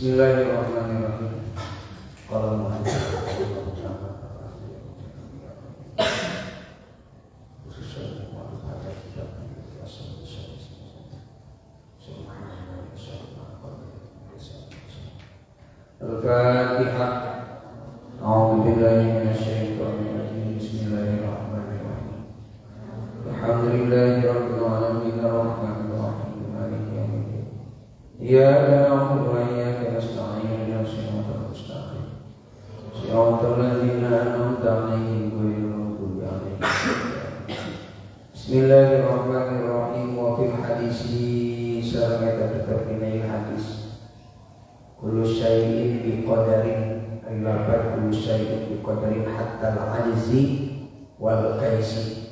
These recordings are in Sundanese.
Bismillahirrahmanirrahim. Qala al-mu'allif Al-Fatihah. A'udzu billahi minasyaitonir rajim. Bismillahirrahmanirrahim. Alhamdulillahi rabbil alamin arrahmanir rahim maliki yaumiddin. Iyyaka na'budu wa iyyaka nasta'in ihdinas siratal mustaqim. Siratal ladzina an'amta 'alaihim ghairil maghdubi 'alaihim. Bismillahirrahmanirrahim. Wa fil hadisi sareng eta tetep dina hadis. Kullu syai'in biqadarin riwabat kullu syai'in biqadarin hatta al-ajzi wal kaisi.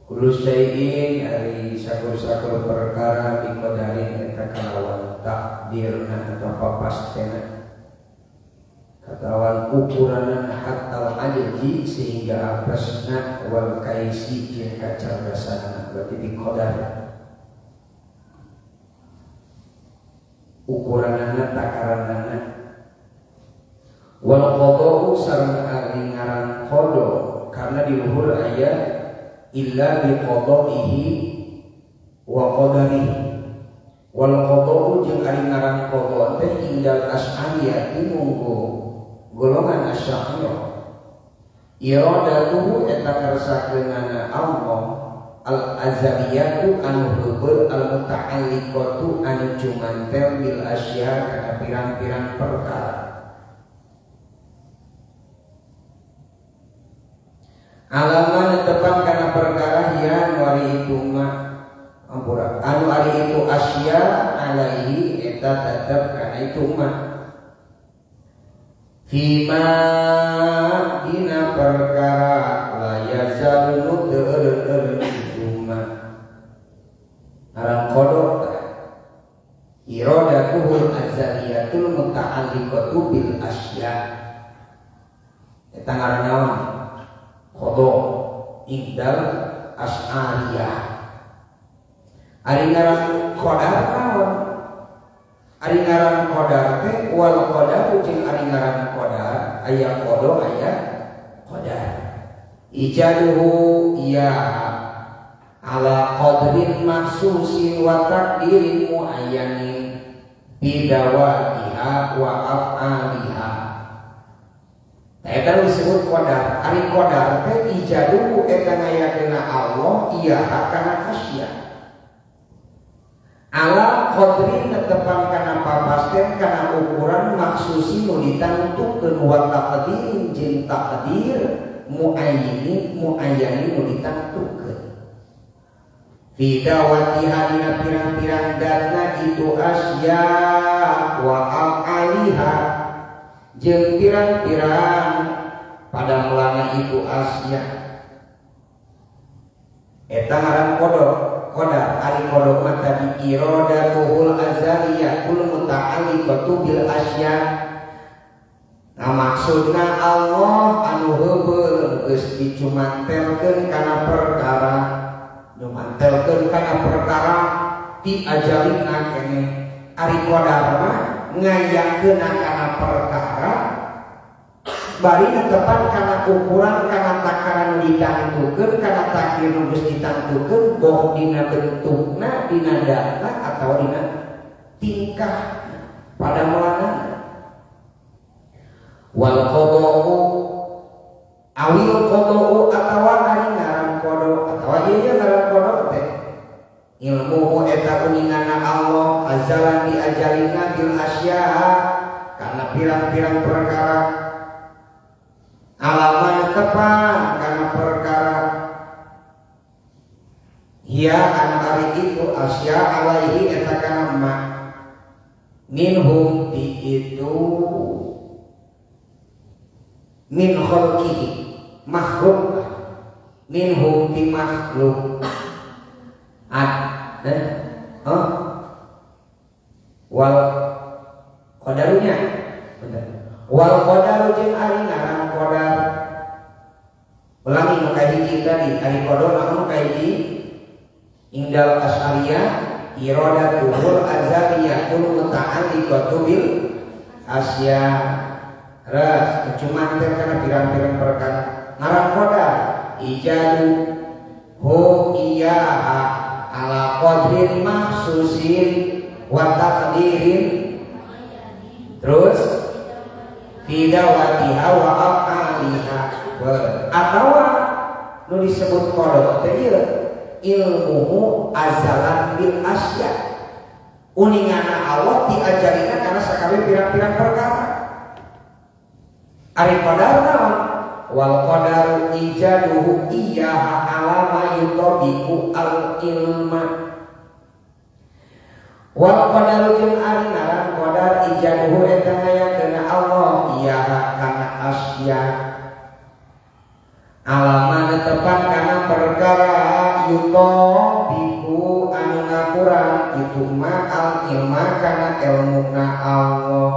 Kullu syai'in ari sakur-sakur perkara biqadarin eta kalawan takdirna atau papastena katawan ukuranan hatta al-ajzi sehingga apesna wal kaisi jeung kacerdasanna berarti biqadar ukuranana takaranana. Wal qada'u sareng ari ngaran qada karena di luhur aya illa bi qada'ihi wa qadarihi. Wal qada'u jeung ari ngaran qada teh indal asy'ariyah munggo golongan asy'ariyah iradatuhu eta kersakeunana Allah al azaliyatu anu heubeul al muta'alliqatu anu cumantel bil asya kana pirang-pirang perkara. Alaman tepat kana perkara ya anu ari itu ma ampura anu ari itu asya alaihi eta tetep kana itu ma fima dina perkara la yazalu nu teu eureun-eureun itu ma aran qada iradatuhul azaliyatul muta'alliqatu bil asya eta ngaran naon qada indal asy'ariyah. Ari ngaran qadar naon? Ari ngaran qadar teh wal qadaru jeung ari ngaran qadar aya qada aya qadar. Ijaduhu ya ala qadrin mahsusin wa taqdirin muayyanin bidawatiha wa af'aliha. Eta disebut qadar. Ari qadar teh ijaduhu eta ngayakeunna Allah iya kana asya. Ala qadrin tetepan kana papasten kana ukuran maksusi nu ditangtukeun wa taqdirin jeung takdir muayyini muayyani nu ditangtukeun. Fi dawatiha dina pirang-pirang datna itu asya wa af'aliha jeung pirang-pirang pada mulana itu asya. Eta ngaran qada. Qadar ari qada mah tadi iradatuhul azaliyatul muta'alliqatu bil asya. Nah maksudna Allah anu heubeul geus dicumantelkeun kana perkara, nyumantelkeun kana perkara ti ajalina keneh. Ari qadar mah ngayakeun kana perkara bari netepan kana ukuran kana takaran ditangtukeun kana takdir nu geus ditangtukeun boh dina bentukna dina data atau dina tingkah pada mulana. Wal qada'u awil qada'u atawa ari ngaran qada atawa ieu ngaran qada teh ilmuhu eta uningana Allah azalan di ajalina bil asya kana pirang-pirang perkara alaman tepan kana perkara hiya anu ari itu asya alaihi eta kana ma minhum di itu min khalqihi makhluk minhum di makhluk ad oh wal qadarunya bentar wal qadaru jeung ari ngaran qadar ulangi nu kahiji tadi ari qadar anu kahiji indal asy'ariyah iradatuhul azaliyatul muta'alliqatu bil asya. Res cuma teh kana pirang-pirang perkara. Ngaran qadar ijadu hu iyaha ala qadrin mahsusin wa taqdirin, terus fidawatiha wa af'aliha. Atawa nu disebut qadar teh ieu ilmuhu azalan bil asya, uningana Allah diajarina kana sakabeh pirang-pirang perkara. Ari qadar naon? Wal qadaru ijaduhu iyyaha ala ma yutabiqu al ilma. Wal qadaru jeung ari ngaran qadar ijaduhu eta ngayakeunna Allah iyyaha kana asya alama tepat kana perkara yutabiqu anu ngakurang itu ma al ilma kana elmuna Allah.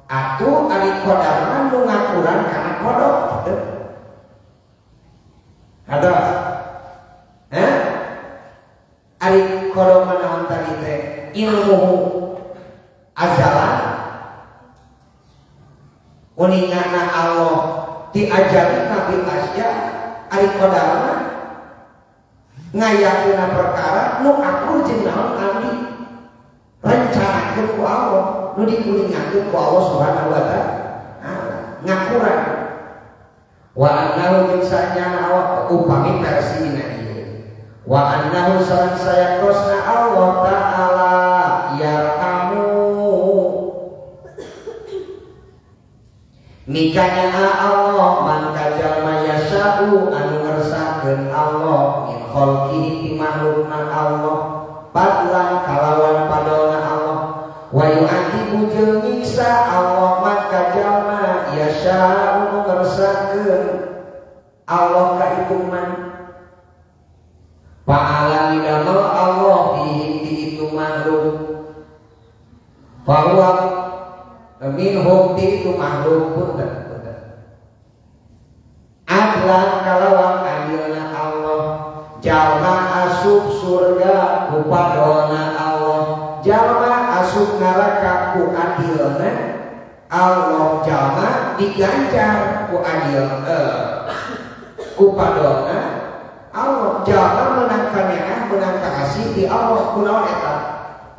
Atuh ari qadar mah nu ngakurang kana qadar gitu. Hados. Hah? Ari qadar mah naon tadi teh? Ilmuhu azalan uningana Allah diajarina bil asya. Ari qadar mah ngayakeunna perkara nu akur jeung naon anu direncanakeun ku Allah, nu dikuningakeun ku Allah Subhanahu wa ta'ala. Ngakuran wa annahu jeung sanyana Allah upami versi dina ieu wa annahu sareng sayaktosna Allah ta'ala yarhamu mikanya Allah man kajalma yasa'u anu ngersakeun Allah min khalqihi ti makhlukna Allah fadlan kalawan padolna Allah wa yu'adzibu jeung nyiksa Allah man kajalma yasa'u nu ngersakeun Allah ka itu man fa'ala didamel Allah fihi ti itu makhluk bahwa minhum ti itu makhluk punten punten adlan kalawan adilna Allah jalma asup surga ku padolna Allah, jalma asup neraka ku adilna Allah, jalma diganjar ku adil ku padolna Allah, jalma menang kanyaah menang kasih di Allah kunaon eta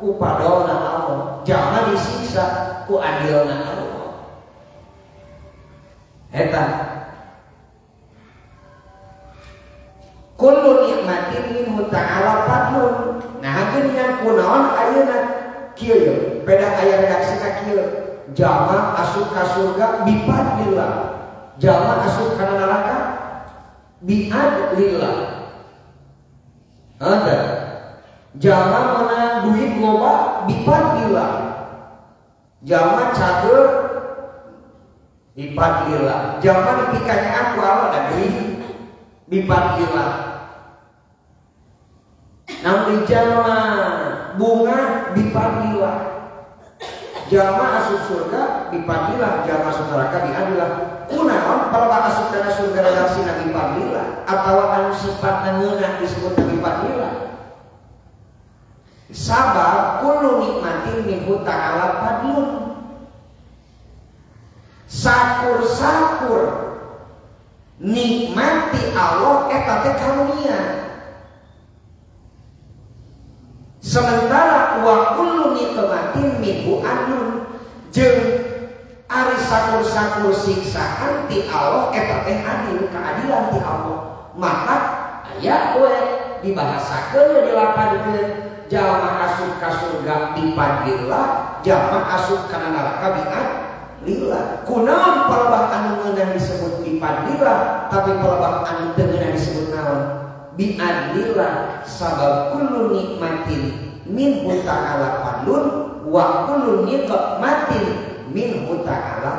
ku padolna Allah, jalma disiksa ku adilna Allah. Eta kullu nikmatin minhu ta'ala fadlun. Nah geuningan kunaon ayeuna kieu ye beda aya redaksina kieu jalma asup ka surga bifadlillah, jalma asup kana neraka biadlillah. Ada jalma menang duit loba bifadlillah, jalma cager bifadlillah, jalma dipikanya aku Allah da duit bifadlillah. Namun jalma bunga bifadlillah, jalma asup surga bifadlillah, jalma asup neraka biadillah. Kunaon palebah asup kana surga redaksina bifadlillah atawa anu sifatna ngeunah disebut bifadlillah? Sabab kullu nikmatin minhu ta'ala fadlun. Sakur-sakur nikmati Allah eta teh karunia. Sementara wa kullu nikmatin minhu adlun, jeung ari sakur-sakur siksaan ti Allah eta teh adil, keadilan ti Allah. Maka aya we dibahasakeun dilapankeun jalma asup ka surga bifadlillah, jalma asup kana neraka biadlillah. Kunaon palebah anu ngeunah disebut bifadlillah tapi palebah anu teu ngeunah disebut naon? Biadlillah. Sabab kullu nikmatin minhu ta'ala fadlun wa kullu nikmatin minhu ta'ala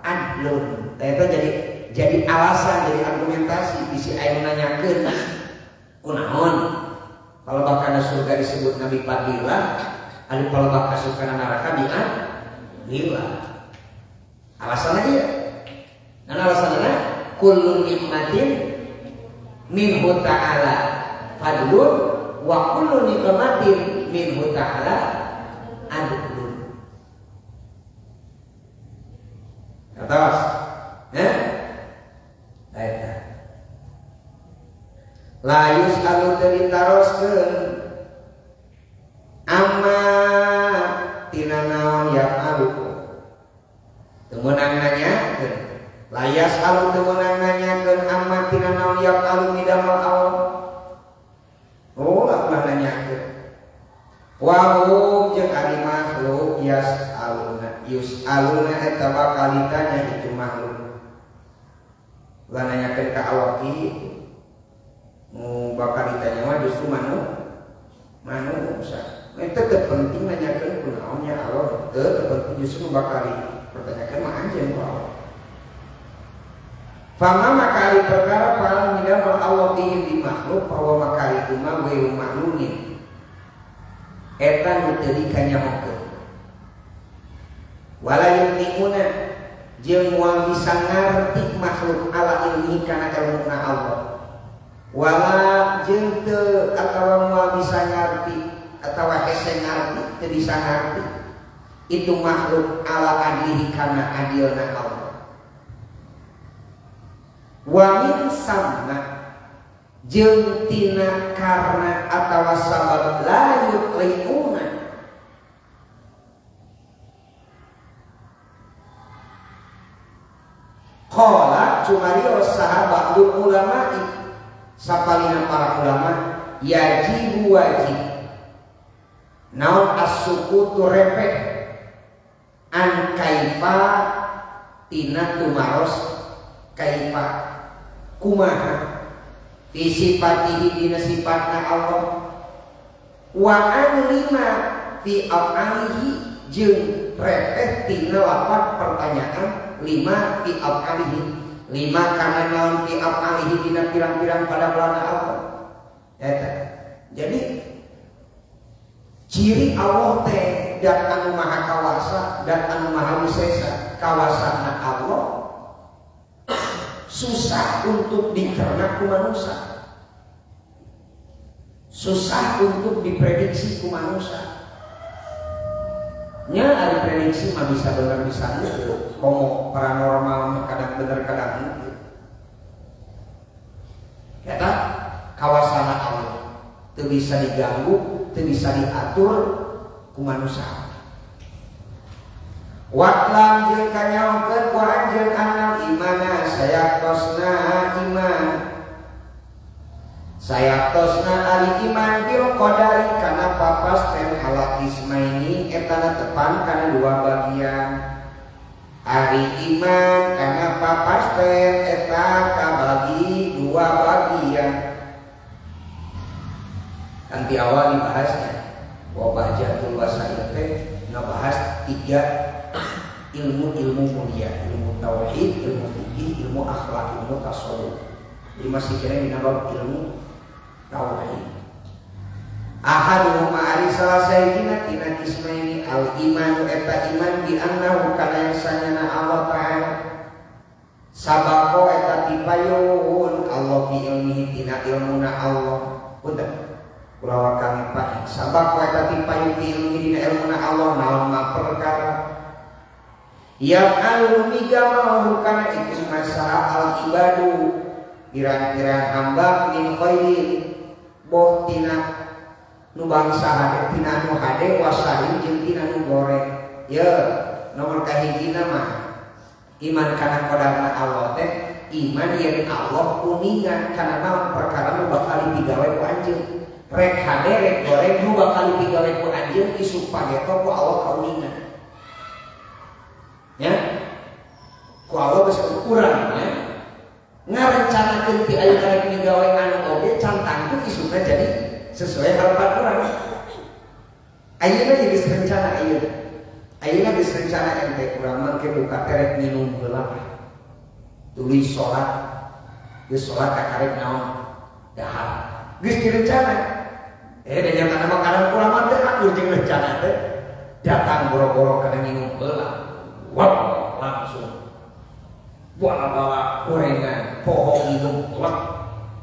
adlun. Eta jadi alasan, jadi argumentasi bisi aya nanyakeun kunaon palebah kana surga disebut nabi fadlillah, ari palebah asup kana neraka biadlillah. Alasanna ieu. Nah alasanna kullu nikmatin minhu ta'ala fadlun Wa kullu nikmatin minhu ta'ala adlun. Atas, ya? Eta. La yus'alu teu ditaroskeun amma tina naon yaf'alu. Teu meunang nanyakeun. La yas'alu teu meunang nanyakeun amma tina naon yaf'alu midamel Allah. Oh, lah nanyakeun. Wa hum jeung ari makhluk yas'aluna yus'aluna eta bakal ditanya itu makhluk. Lah nanyakeun ka Allah kieu. Nu bakal ditanya mah justru manusia. Eta teu penting nanyakeun kunaon nya Allah, teu penting justru bakal dipertanyakeun mah anjeun ku Allah. Fama maka ari perkara paling midamel Allah bihim di makhluk bahwa maka itu mah ghairu ma'lumin. Eta nu teu dikanyahokeun. Wala yumtiuna jeung moal bisa ngarti makhluk ala ilmihi kana ilmuna Allah. Wala jeung teu atawa moal bisa ngarti atawa hese ngarti teu bisa ngarti itu makhluk ala adlihi kana adilna Allah. Wa min samma jeung tina karna atawa sabab la yutliuna qala cumarios sahabat ulama'i sapalina para ulama yajibu wajib naon as-sukutu repeh an kaifa tina tumaros kaifa kumaha fi sifatihi dina sifatna Allah wa an lima fi af'alihi jeung repeh tina lapat pertanyaan lima fi af'alihi lima kana naon fi af'alihi dina pirang-pirang pada belana Allah. Eta jadi ciri Allah teh dan anu maha kawasa dan anu maha wisesa. Kawasana Allah susah untuk dicerna ku manusia, susah untuk diprediksi ku manusia. Nya ada prediksi mah bisa bener bisa henteu, komo paranormal mah kadang bener kadang henteu. Eta kawasana Allah teu bisa diganggu, teu bisa diatur ku manusia. Watlam jeung kanyaokeun ku anjeun annal imana sayaktosna iman. Sayaktosna ari iman bil qadari kana papasten ala ismaini etana tepan kana dua bagian. Ari iman kana papasten eta kabagi dua bagian. Kan di awal dibahasnya bahwa Bahjatul Wasail teh ngebahas tiga ilmu-ilmu mulia, ilmu tauhid, ilmu fikih, ilmu akhlak, ilmu tasawuf. Jadi masih kira dina bab ilmu tauhid. Ahaduhuma ari salah sahijina tina kismaini al imanu eta iman bi annahu kana yang sanyana Allah ta'ala sabaqo eta tipayun Allah fi ilmihi tina ilmuna Allah. Punten kula kami pak sabaqo eta tipayun fi ilmihi dina ilmuna Allah naon ma perkara yaf'alu miga kana itu masalah al ibadu pirang-pirang hamba min khairin boh tina nu bangsa hade tina nu hade wasalim jeung tina nu goreng. Ye nomor kahijina mah iman kana qadarna Allah teh iman yen Allah kuningan kana naon perkara nu bakal digawe ku anjeun rek hade rek goreng nu bakal digawe ku anjeun isuk pageto ku Allah kauningan. Ya, ku Allah geus urang ya. Ngarencanakeun ti ayeuna rek migawe anu oge can tangtu isukna jadi sesuai harapan urang. Ayeuna ge geus rencana ayeuna. Ayeuna geus rencana ente urang mah ke buka teh rek minum heula. Tuluy salat. Geus salat kakarek naon? Dahar. Geus direncana. Da nyatana mah kadang urang mah teh akur jeung rencana teh. Datang boro-boro kana minum heula. Wap, langsung bola-bola gorengan, poho minum, lek,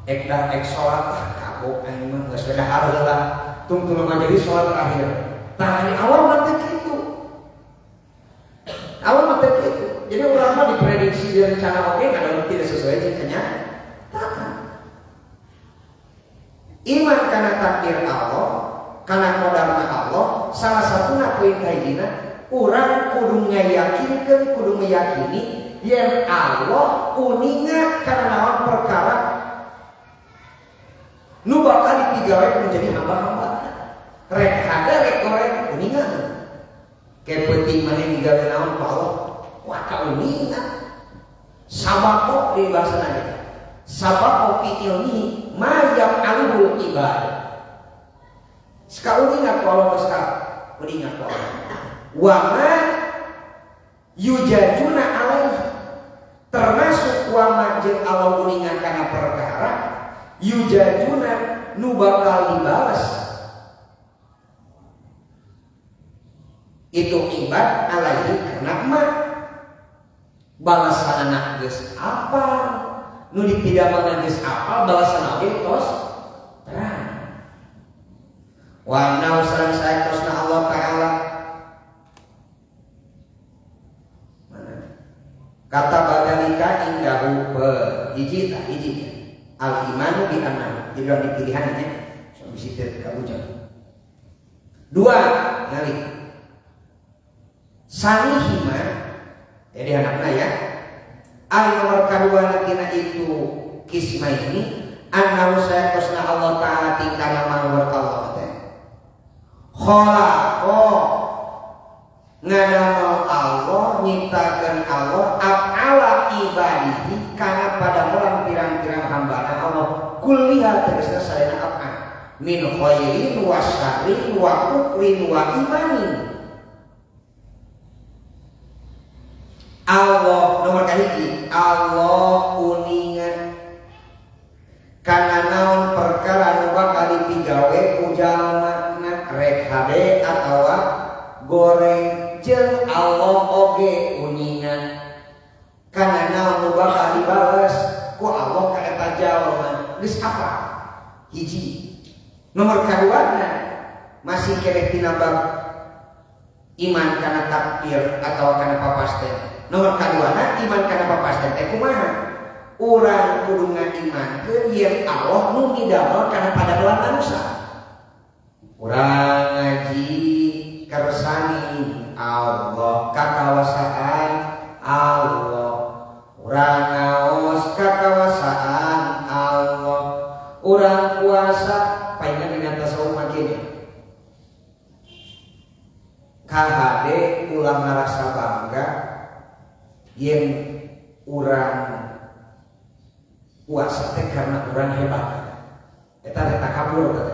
ek dah ek sholat, kabur. Kapok aing mah geus dahar heula tungtung mah jadi sholat terakhir. Tah ari awal mah teu kitu. Awal mah teu kitu. Jadi urang mah diprediksi direncana oge kadang tidak sesuai jeung kenyataan. Iman kana takdir Allah, kana qadarna Allah, salah satuna poin kahijina urang kudu ngayakinkeun, kudu meyakini yen Allah uninga kana naon perkara nu bakal dipigawe menjadi hamba-hamba. Rek hade rek goreng uninga. Ke peuting maneh digawe naon ku Allah? Wah kauninga. Sabako di bahasana kita. Sabako fi ilmihi ma yaf'aluhu ibad. Sakauninga ku Allah geus kauninga ku Allah. Wa ma yujajuna alaihi, termasuk wa ma jeung Allah uninga kana perkara yujajuna nu bakal dibales itu ibad alaihi karena ma balasan anak geus apa nu dipidamana geus apa balasan oge tos terang wa nau sareng saektosna Allah Ta'ala mana kata badalika indahu hiji tah hiji al imanu bi anna jadi di pilihannya so bisi teu kaujang dua ngali sanihima jadi anakna ya al nomor kadua tina itu kisma ini annahu sayakosna Allah Ta'ala tingkana manwar Allah teh khalaqa ngadamel Allah nyiptakeun Allah af'ala ibadihi kana padamelan pirang-pirang hambana Allah kulliha tegasna sadayana af'al min khairin wa syarrin wa kufrin wa imanin. Allah nomor kahiji Allah uningan kana naon perkara nu bakal dipigawe ku jalmana rek hade atawa goreng jeung Allah oge uningan kana naon nu bakal dibales ku Allah ka eta jalma geus apa hiji. Nomor kaduana masih keneh tina bab iman kana takdir atau kana papasten. Nomor kaduana iman kana papasten teh kumaha? Urang kudu ngaimankeun yen Allah nu midamel kana padamelan manusia. Urang ngaji kersani Allah, kakawasaan Allah. Urang ngaos kakawasaan Allah. Urang puasa paingan dina tasawuf mah kieu. Kahade ulah ngarasa bangga yen urang puasa teh karena urang hebat. Eta teh takabur teh.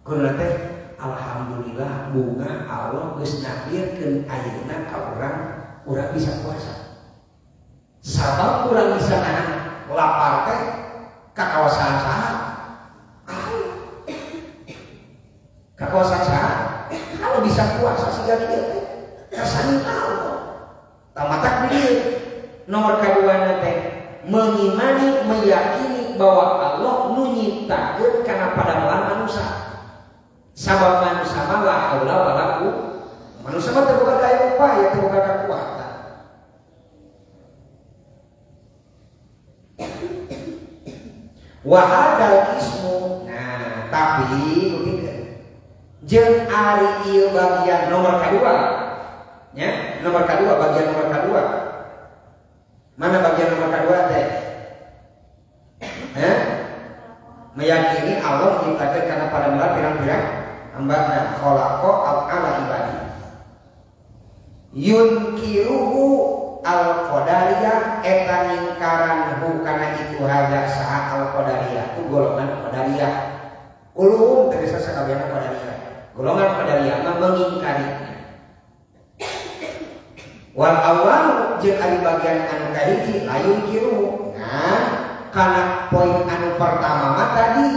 Kudu teh alhamdulillah bunga Allah geus nakdirkeun ayeuna ka urang, urang bisa puasa. Sabab urang bisa nahan lapar teh kakawasaan saha? Allah. Kakawasaan saha? Kalau bisa puasa siga kieu teh kasani Allah. Tamatak di dieu. Nomor kaduana teh mengimani, meyakini bahwa Allah nu nyiptakeun kana padamelan manusia. Sabab manusia mah la haula wala quwwata. Manusia mah teu boga daya upaya, teu boga kekuatan. Wa hadzal qismu. Nah, tapi kupikeun jeung ari ieu bagian nomor kadua. Ya, nomor kadua, bagian nomor kadua. Mana bagian nomor kedua teh? Meyakini Allah menciptakan karena pada mula pirang-pirang hamba-Na khalaqa af'ala ibadi. Yunkiruhu al-qadariyah eta ningkaran hu kana itu hadza saha al-qadariyah itu golongan qadariyah. Kulum tegasna sakabehna qadariyah. Golongan qadariyah mah mengingkari. Wal awal jeung ari bagian anu kahiji layun kiru. Nah, kana poin anu pertama mah tadi.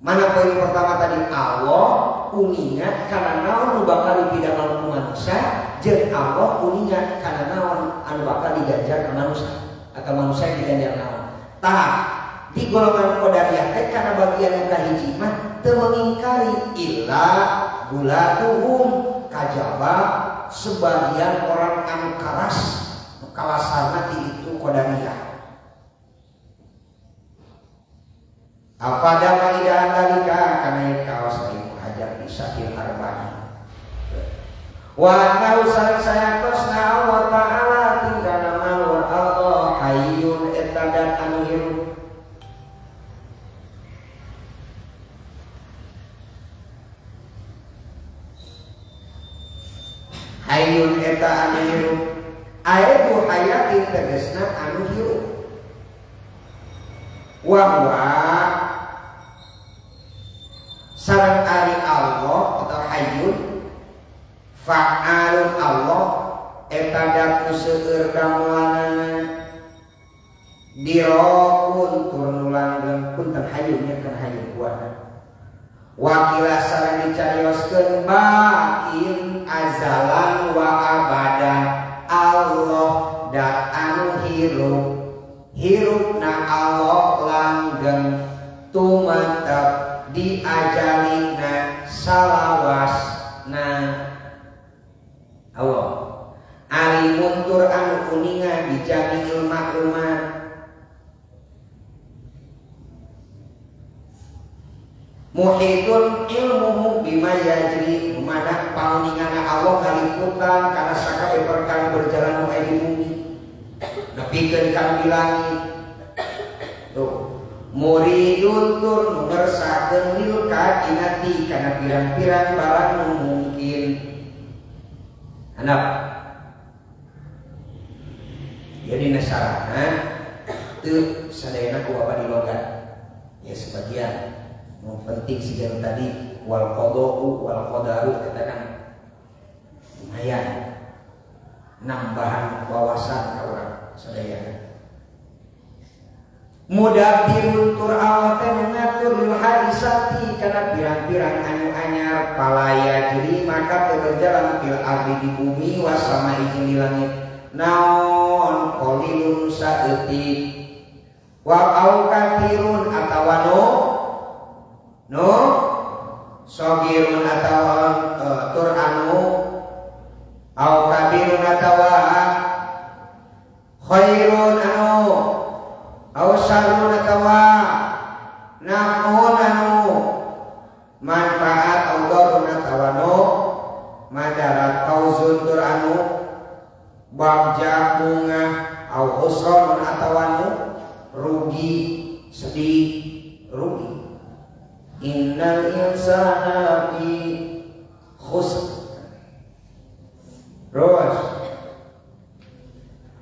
Mana poin pertama tadi? Allah uningat kana naon nu bakal dipidamel ku manusia jeung Allah uningat kana naon anu bakal diganjar ka manusia atau manusia yang diganjar naon. Tah, Di golongan qadariyah teh kana bagian nu kahiji mah teu mengingkari illa gulatuhum kajaba sebagian orang anu karas nu kalasarna ti itu qadariyah. Afada maidah dalika kana ieu kaos Ibnu Hajar fi Syahil Arba'in. Wa annahu sareng sayatosna Allah Ta'ala tingkana malur Allah hayyun eta dan anu hirup. Hayyun eta anu hirup. Aedu hayatin tegasna anu hirup. Wa huwa sareng ari Allah atau hayyun fa'alun Allah eta daku seueur damelanana dirokun tur nu langgeng punten hayyun nya kan hayyun buahna wakila sareng dicarioskeun bakin azalan wa abadan Allah da anu hirup hirupna Allah langgeng tumatep diajalina salawasna Allah alimun tur anu kuninga dijami'il maklumat muhitun ilmuhu bima yajri rumana panguningana Allah ngaliputan kana sakabeh perkara berjalan nu aya di bumi nepikeun ka di langit tuh muridun tur nu ngersakeun lil kainati kana pirang-pirang barang nu mungkin handap. Jadi nasarana teu sadayana ku bapak di logat ya sebagian nu penting siga tadi wal qada'u wal qadaru eta kan lumayan nambahan wawasan ka urang sadayana. Mudabbirun tur Allah teh ngatur lil hadisati kana pirang-pirang anu anyar palaya jeri maka teu berjalan fil ardi di bumi wasama jeung di langit naon qalilun saeutik wa au kathirun atawa no no sogirun atawa tur anu au kabirun atawa khairun anu au syarrun atawa naf'un anu manfaat au darun atawa nu madarat fauzun tur anu bagja bunga au khusranun atawa nu rugi sedih rugi. Innal insana lafi khusr. Terus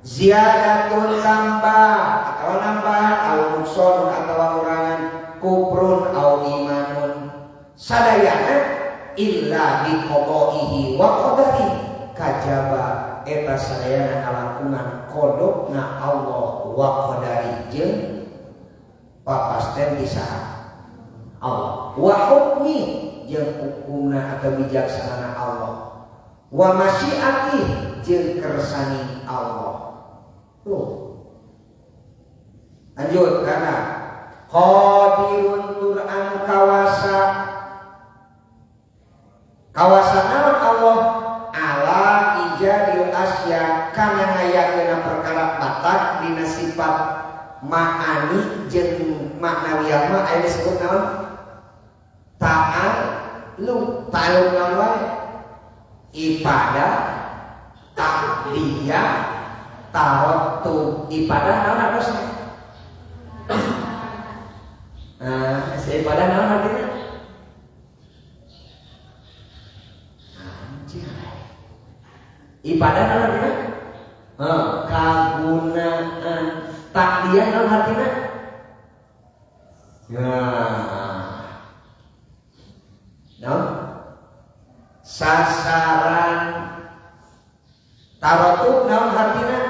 ziyadatun tambah atau nambahan au nuqsanun atau kurangan kufrun au imanun sadayana illa bi qada'ihi wa qadarihi kajaba eta sadayana ngalangkungan qadana Allah wa qadari jeung papasten bisa Allah wa hukmi jeung hukumna atau bijaksanana Allah wa masyiati jeung kersani Allah. Tuh. Lanjut karena qadirun tur anu kawasa kawasa naon Allah ala ijadil asya kana ngayakeuna perkara batak dina sifat ma'ani jeung maknawiyah mah aya disebut naon ta'allu ta'allu naon wae ibadah ta'liyah tawattub ibadah naon harusnya? Nah, ibadah naon artinya? Anjay. Ibadah naon artinya? Kagunaan. Takdiah naon artinya? Nah. Naon? Sasaran. Tawattub naon artinya?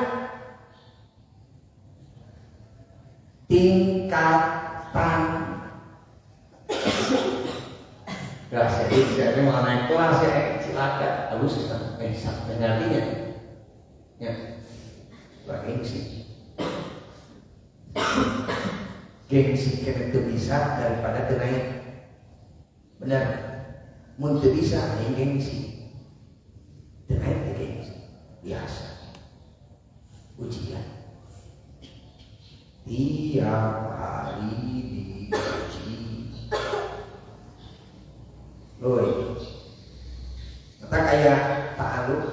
Tingkatan. Gak sedih, saya mau naik kelas ya, silakan. Halus kan, ngertinya. Ya, lagi sih. Gengsi kena teu bisa daripada teu naik. Bener. Mun teu bisa aing gengsi. Teu naik teu gengsi. Biasa. Ujian. Tiap hari diuji. Loi. Kata kayak ta'aluk.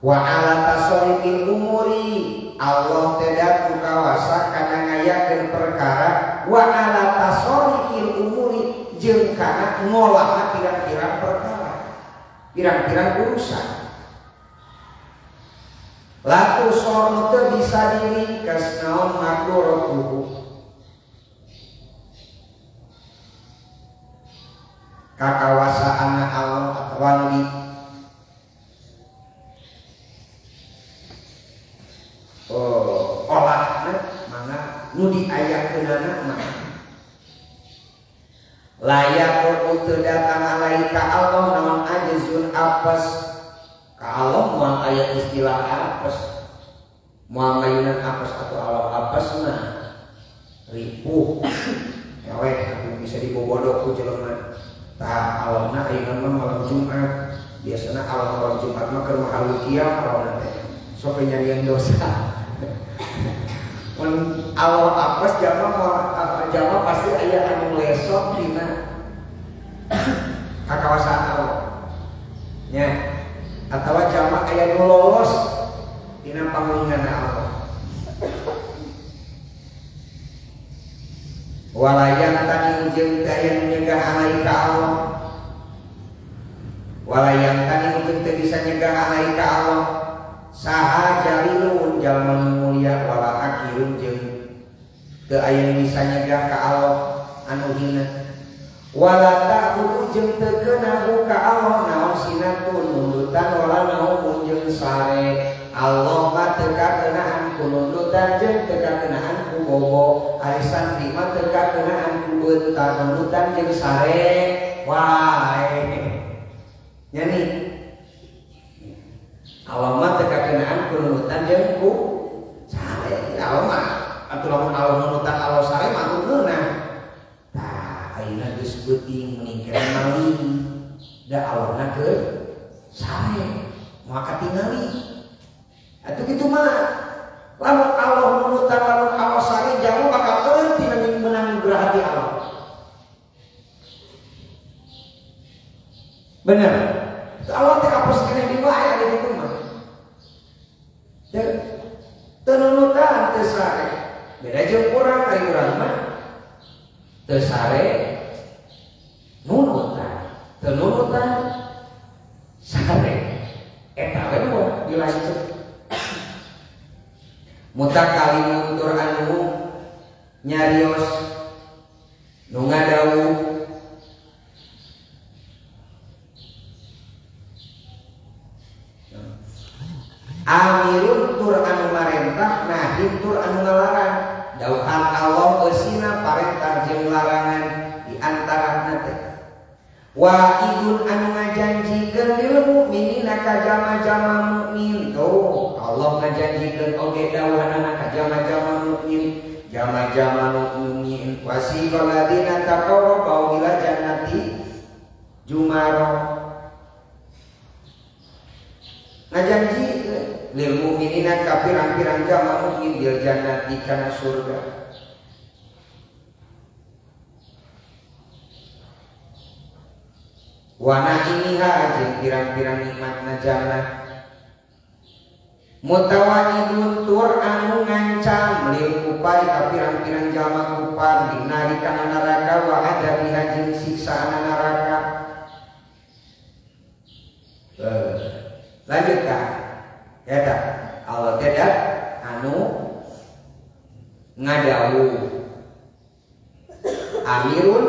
Wa ala tasorifil umuri, Allah tidak kukawasa kana ngayakeun perkara. Wa ala tasorifil umuri jeung kana ngolahna pirang-pirang perkara, pirang-pirang urusan. Latu sorno teu bisa diringkes naon makduratuhu. Kakawasaanna Allah atawa nu di olahna mangga nu diayakeunana mah layak teu datang alaika Allah naon ajzun apes. Ka Allah moal aya istilah apes, moal mayunan apes atau Allah apes mah ripuh eleh atuh bisa dibobodok ku jelema. Tah Allahna ayeuna mah malam Jumat, biasana Allah malam Jumat mah keur mahalukia Allah teh sok nyarian dosa. Mun Allah apes jama pasti aya anu lesot dina kakawasaan Allah. Nya atawa jama aya nu lolos dina panguningan Allah. Walayan tani jeung teu aya nu nyegah alaika Allah. Walayan tani jeung teu bisa nyegah alaika Allah. Saha jalilun jalma nu mulia wala hakirun jeung teu aya nu bisa nyegah ka Allah anu hina. Wala ta'khudhu jeung teu keunahu ka Allah naon sinatun nundutan wala naumun jeung sare. Allah mah teu kakeunaan ku nundutan jeung teu kakeunaan ku bobo. Ari santri mah teu kakeunaan ku beuntar nundutan jeung sare wae. Nya nih Allah mah teu kakeunaan ku nundutan jeung ku sare. Allah mah atuh lamun Allah nundutan Allah sare mah atuh ngeunah. Tah ayeuna geus beuting mending kene maling. Da Allahna keur sare moal katingali. Atuh kitu mah lamun Allah nundutan lamun Allah sare jamu bakal eureun tina meunang berhati Allah. Bener. Allah teh apes keneh di wae ari kitu mah. Teu nunutan teu sare. Beda jeung urang, ari urang mah teu sare nunutan, teu nunutan sare. Eta we mah dilanjut. Mutakalimun tur anu nyarios nu ngadawuh amirun tur anu marentah nahin tur anu ngalarang. Dauhan Allah eusina parentah jeung larangan di antarana teh. Wa'idun anu ngajanjikeun lil mukminina ka jama-jama mukmin. Tuh Allah ngajanjikeun oge dawuhanana ka jama-jama mukmin, jama-jama mukmin wasiqal ladina taqaw rabbahum ila jannati jumaro. Ngajanjikeun lil mukminina ka pirang-pirang jama mukmin bil jannati kana surga. Wana iniha jeung pirang-pirang nikmatna jannah. Mutawaidun tur anu ngancam lil kupari ka pirang-pirang jalma kupar dinari kana neraka wa adabiha jeung siksaana neraka. Lanjut ka eta Allah teh anu ngadawuh amirun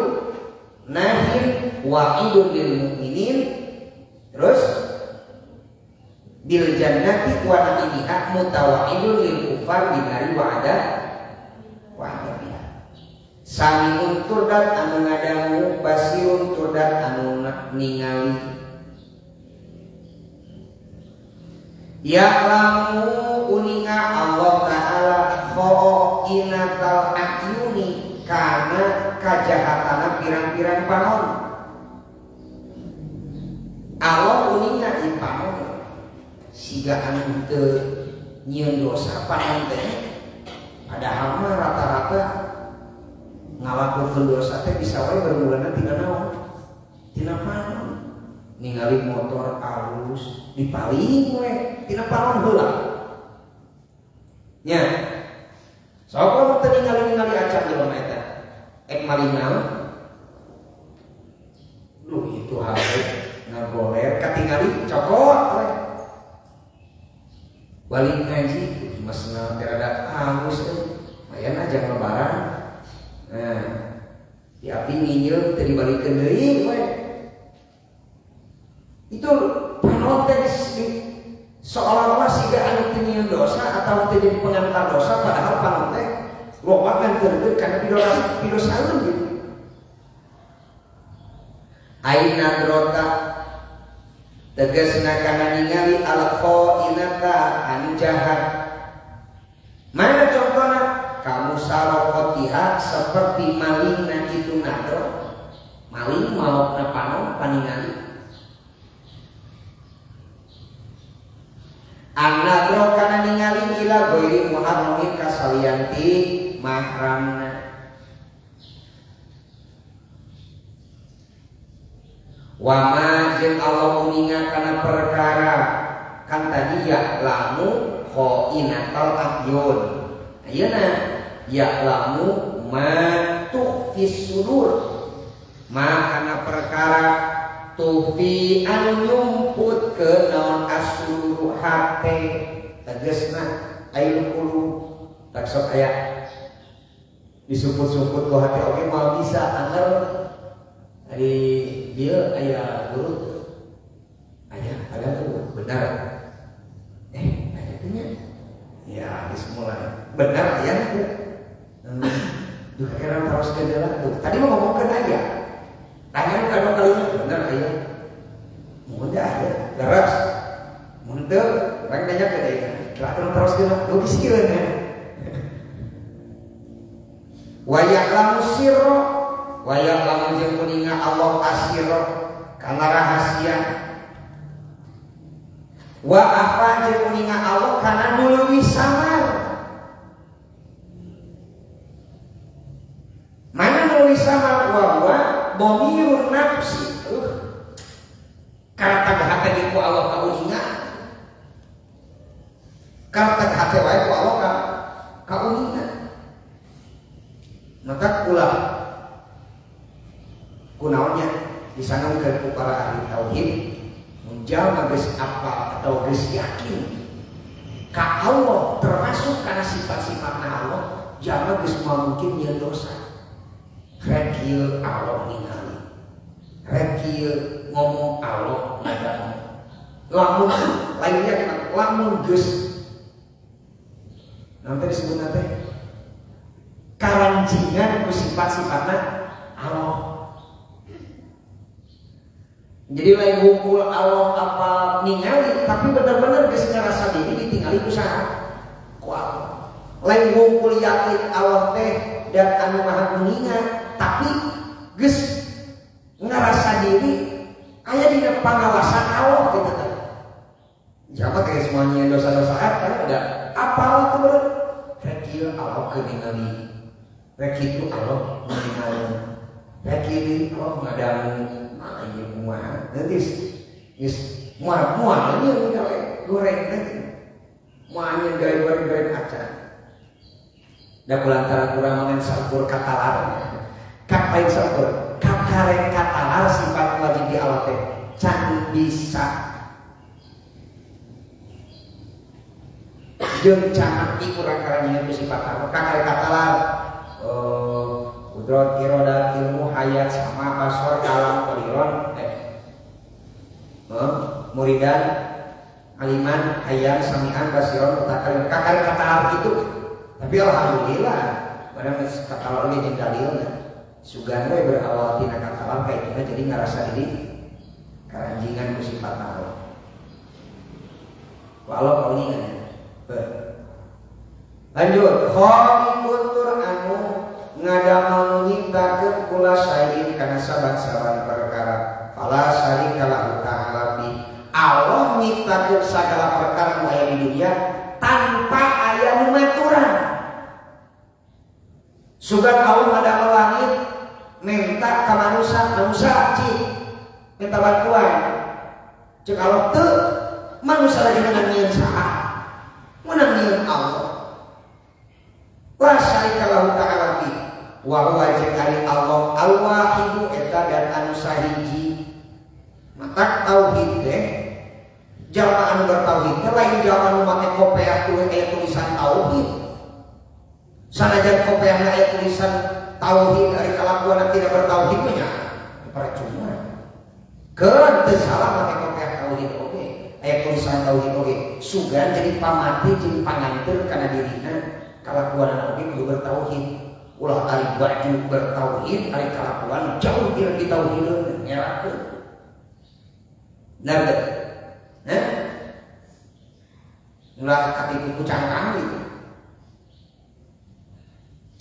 nahin wa'idun lil mu'minin terus bil jannati wa na'imiha mutawa'idun lil kufar binari wa'ada wa'adabiha. Sami'un turdat anu ngadangu basirun turdat anu ningali. Ya'lamu uninga Allah ta'ala kha'inatal a'yuni kana kajahatana pirang-pirang panon. Allah uninga di panon siga anu teu nyieun dosa panon teh, padahal mah rata-rata ngalakukeun dosa teh bisa wae bermulana tina naon? Tina panon. Ningali motor alus dipaling we tina panon heula. Nya. Sok teu ningali-ningali acan jelema eta. Ek maling naon? Duh itu HP ngagoler katingali cokot we. Balik ngaji masna teh rada alus euy. Mayan aja lebaran. Nah, di abdi nginjeum teu dibalikeun deui we. Itu panon teh seolah-olah siga anu teu nyieun dosa atau teu jadi pengantar dosa, padahal panon teh loba nganterkeun kana pidosaeun gitu. Aina drota tegasna kana ningali al khainata anu jahat. Mana contohna? Kamu sarokotiha seperti malingna itu nadro. Maling maokna panon paningali. An-nadro kana ningali ila ghairi muharramin kasalianti mahramna. Wa ma jeung Allah uninga kana perkara kan tadi ya lamu kha'inatal akyun. Ayeuna ya lamu ma tukhfis sudur. Ma kana perkara tufi anu nyumput ke naon asuru hate tegesna ayu qulub tak sok aya disumput-sumput ku hate oge moal bisa anger ari dieu aya guru aya ada tuh benar aya teh nya ya geus mulai benar aya teh duh kira terus ke tuh tadi mau ngomongkeun aya tanya nu kadua kalina bener aya mun teh aya leres mun teu urang nanya ke deui kira terus ke logis kieu nya wa ya'lamu sirra wa ya'lamu jeung kuninga Allah asirra kana rahasia wa afa jeung kuninga Allah kana nu leuwih samar. Mana nu leuwih samar? Wa wa domirun nafsi. Karatag hate ku Allah kauninga. Karatag hate wae ku Allah kauninga. Maka ulah kunaonnya disanangkeun ku para ahli tauhid mun jalma geus apal atau geus yakin ka Allah termasuk kana sifat-sifatna Allah, jalma geus moal mungkin nyieun dosa. Rek kieu Allah ningali, rek kieu ngomong Allah ngadangu. Lamun lainnya kena lamun geus nanti disebutna teh karanjingan ku sifat-sifatna Allah. Jadi lain ngumpul Allah apa ningali, tapi benar-benar geus ngarasa diri ditingali ku saha? Ku Allah. Lain ngumpul yakin Allah teh dan anu maha uninga, tapi geus ngarasa diri aya dina pangawasan Allah gitu teh. Jama kayak semuanya dosa-dosa kan udah apal tuh beureum. Rek kieu Allah keur ningali. Rek kitu Allah ningali. Rek kieu Allah ngadangu. Ieu kumaha? Nanti geus moal-moal ieu gawe goreng teh. Moal gawe goreng-goreng acan. Da kulantaran urang mangan saukur katalar. Kak lain saukur, kakarek katalar sifat wajib di Allah teh can bisa. Jeung can ngerti kurang karanjingan ku sifat Allah. Kakarek katalar kudrat, irodat, ilmu, hayat, sama, basor, kalam, qadiron, muridan, aliman, hayyan, samian, basiron, mutakalim. Kakarek katalar gitu. Tapi alhamdulillah, barang katalar oge jeung dalilna. Sugan we berawal tina katalar kaituna jadi ngarasa diri karanjingan ku sifat Allah. Walau kauningan. Lanjut, khaliqun ngadamel nu nyiptakeun kula syai'in kana saban-saban perkara fala syarika lahu ta'ala bi. Allah nyiptakeun sagala perkara nu aya di dunia tanpa aya nu maturan. Sugan Allah ngadamel langit minta ka manusia, manusia cik minta bantuan. Cek Allah teu manusia lagi menang nyieun saha? Menang nyieun Allah. La syarika lahu ta'ala fi wa huwa jeung ari Allah al-wahidu eta dan anu sahiji. Matak tauhid teh jalma anu bertauhid teh lain jalma anu make kopeah tuh aya tulisan tauhid. Sanajan kopeahna aya tulisan tauhid ari kalakuanna tidak bertauhid mah nya percuma. Keun teu salah make kopeah tauhid oge, aya tulisan tauhid oge. Sugan jadi pamati jeung panganteur kana dirina kalakuanna oge kudu bertauhid. Ulah ari baju bertauhid ari kalakuan jauh tidak ditauhideun ngerakeun. Benar teu? Hah? Ulah katipu ku cangkang gitu.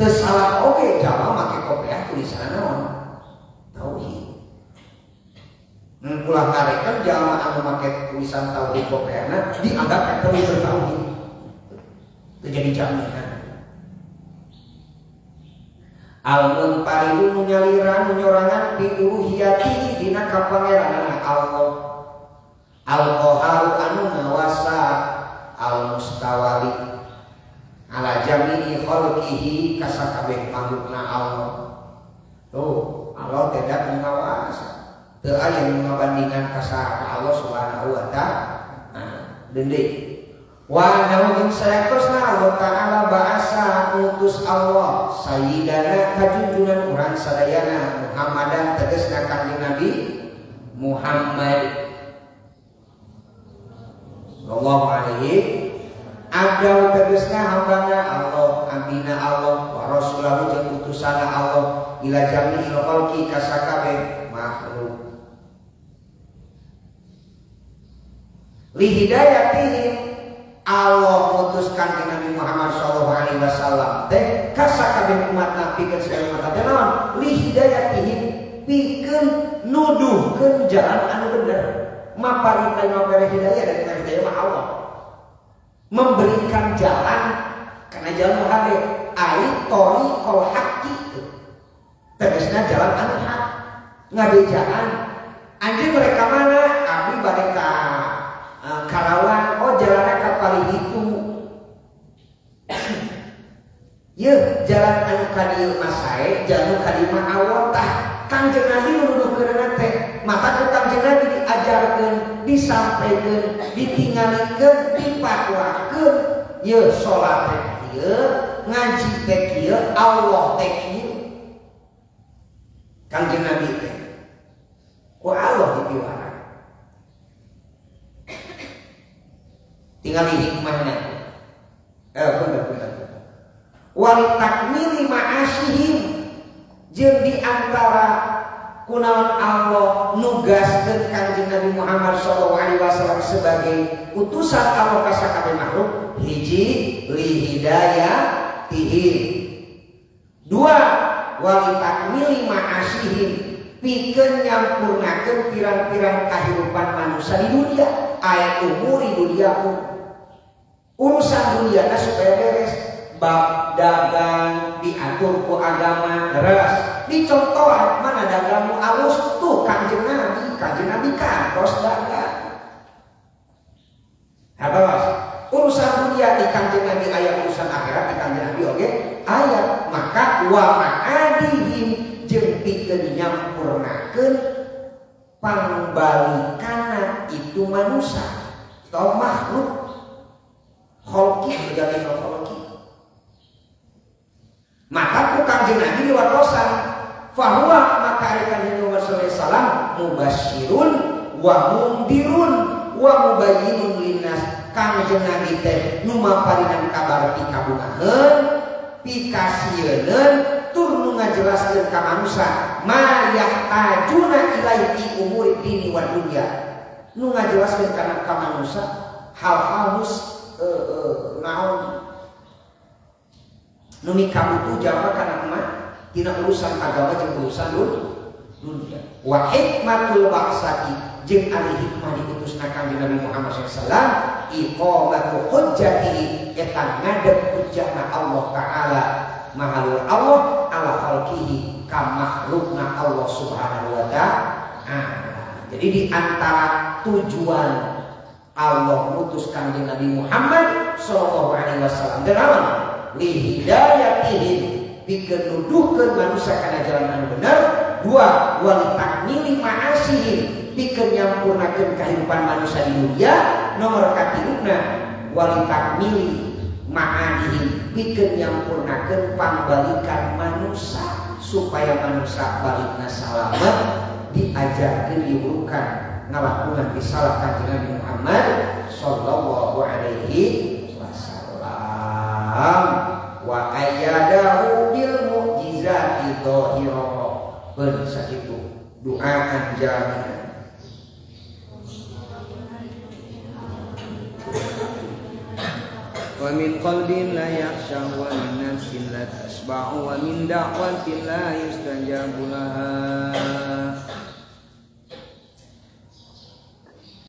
Teu salah oge jalma make kopeah tulisanna naon? Tauhid. Ulah ngarekan jalma anu make tulisan tauhid kopeahna dianggap eta bertauhid. Teu jadi jaminan. Al munfaridu nu nyaliran nu nyorangan bi uluhiyatihi dina kapangeranana Allah. Al qaharu anu ngawasa al mustawali ala jami'i khalqihi kasakabeh makhlukna Allah. Tuh, Allah tidak mengawasa. Teu aya nu ngabandingan ka saha Allah Subhanahu wa ta'ala. Deundeuk. Wa nahu sayatosna Allah ta'ala ba'asa utus Allah sayyidana kajunjunan urang sadayana Muhammadan tegasna Kanjeng Nabi Muhammad sallallahu alaihi abdahu tegasna hambana Allah abdina Allah wa rasulahu jeung utusana Allah ila jami'il khalqi kasakabeh makhluk li hidayatihim. Allah memutuskan Nabi Muhammad sallallahu alaihi wasallam teh kasakabeh umat pikeun segala umat teh naon li hidayatihim pikeun nuduhkeun jalan anu bener. Maparita mapere hidayah dari hidayah mah Allah memberikan jalan karena jalan hade ai thariqul haqqi tegasna jalan anu hak ngabejaan anjeun mereka mana abdi bade ka Karawang, oh jalannya ka paling itu. Yeuh, jalan anu ka dieu mah sae, jalan anu ka dieu mah awon tah. Kangjeng Nabi nuduhkeunana teh, mata ku Kangjeng Nabi diajarkeun, disampaikeun, ditingalikeun, dipatwakeun. Yeuh, salat teh kieu, ngaji teh kieu, Allah teh kieu. Kangjeng Nabi teh ku Allah dipiwara. Tinggal di hikmahnya. Bener. Wali takmili ma'asihim jeung di antara kunaon Allah nugaskeun Kangjeng Nabi Muhammad sallallahu alaihi wasallam sebagai utusan Allah ka sakabeh makhluk, hiji li hidayatihim, dua wali takmili ma'asihim pikeun nyampurnakeun pirang-pirang kahirupan manusia di dunia, aya umuri dunia urusan dunia supaya beres, bab dagang diatur ku agama beres, dicontohan mana dagangmu alus tuh Kangjeng Nabi kantos dagang. Habis urusan dunia di Kangjeng Nabi aya, urusan akhirat di Kangjeng Nabi oge aya, maka wa ma'adihim jeung pikeun nyampurnakeun pangbalikana itu manusia atau makhluk kholqi berganti kholqi. Maka ku Kangjeng Nabi diwartosan fahuwa maka ari Kangjeng Nabi sallallahu alaihi wasallam mubasyirun wa mundirun wa mubayyinun linnas. Kangjeng Nabi teh nu maparinan kabar pikabungaheun, pikasieun tur nu ngajelaskeun ka manusia ma yahtajuna ilaihi umuri dini wa dunya. Nu ngajelaskeun kana ka manusia hal-hal nus naon nu mikabutuh jalma kana Tina urusan agama jeung urusan dunia. Wa hikmatul ba'sati jeung ari hikmah diutusna Kangjeng Nabi Muhammad sallallahu alaihi wasallam iqamatu hujjatihi eta ngadep hujjahna Allah taala mahalur Allah ala khalqihi ka makhlukna Allah subhanahu wa ta'ala. Jadi di antara tujuan Allah mutus Kangjeng Nabi Muhammad sallallahu alaihi wasallam derawan li hidayatihim pikeun nuduhkeun manusia kana jalan anu bener. Dua, wali takmili ma'asihim pikeun nyampurnakeun kahirupan manusia di dunia. Nomor katiluna wali takmili ma'adihim pikeun nyampurnakeun pambalikan manusia supaya manusia balikna salamet diajarkeun diburukan ngalakukan risalah Kanjeng Nabi Muhammad sallallahu alaihi wasallam. Wa ayyadahu bil mu'jizati dhahira. Ben sakitu doaan jami'an. Wa min qalbin la yakhsha wa min nafsin la tashba'u wa min da'watin la yustajabu laha.